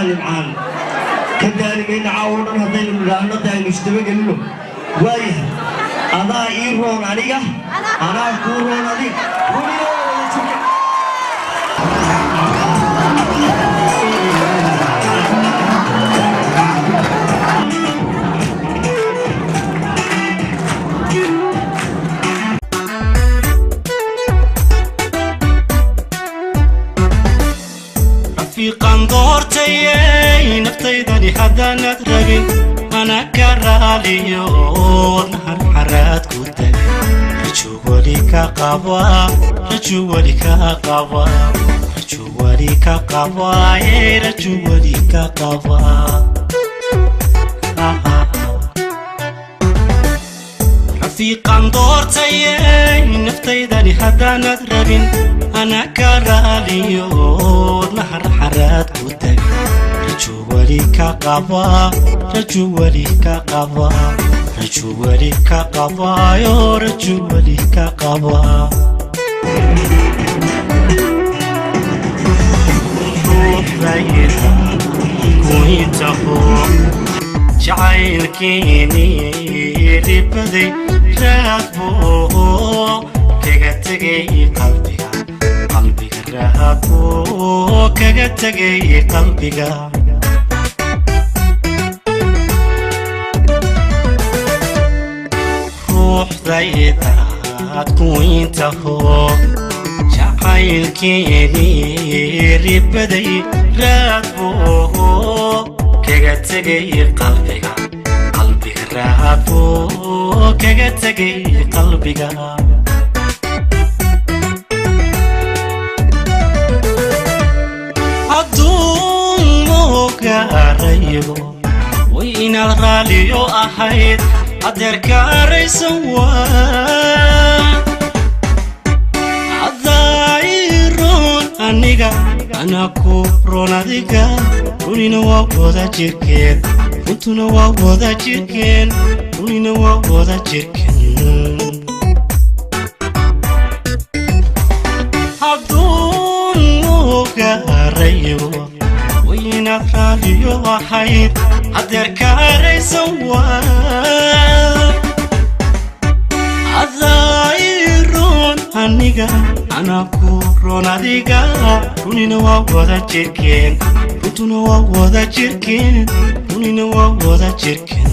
Nimcaan ka daalimayna caawo dhan haddaynu nidhaahno de aynu isdabagelino. Waayahay, adaa ii roon aniga, anaa kuu roon adiga, runio wada jirka. Rafiiqan doortayey, naftaydani haddaanad rabin, ana ka raaliyo, nahar xaraad ku tagay. Raju weli ka qaba, raju weli ka qaba, raju weli ka qaba, raju weli ka qaba. Rafiiqan doortayey, naftaydani haddaanad rabin, ana ka raaliyo, nahar xaraad ku tagay. Raju weli ka qaba, raju weli ka qaba, raju weli ka qabaayo, raju weli ka qaba. Ruuxdayda kuintaho jacaylkiini ribaday, raad buu kaga tegay qalbiga, qalbiga raad buu kaga tegay qalbiga. Ruuxdaydaad kuintaho jacaylkiini ribaday, raad buu kaga tegay qalbiga, qalbiga raad buu kaga tegay qalbiga. Hadduu mogaarayo way inaad raaliyo ahayd, adeerkaaraysan waa adaa'iroon aniga, anaa ku roon adiga, runina waa wada jirkeen, runtuna waa wada jirkeen, runina waa wada jirkeen. Hadduu mogaarayo way inaad raaliyo ahayd, adeerkaaraysan waa adaa'iroon aniga, anaa ku roon adiga, runina waa wada jirkeen, runtuna waa wada jirkeen, runina waa wada jirkeen.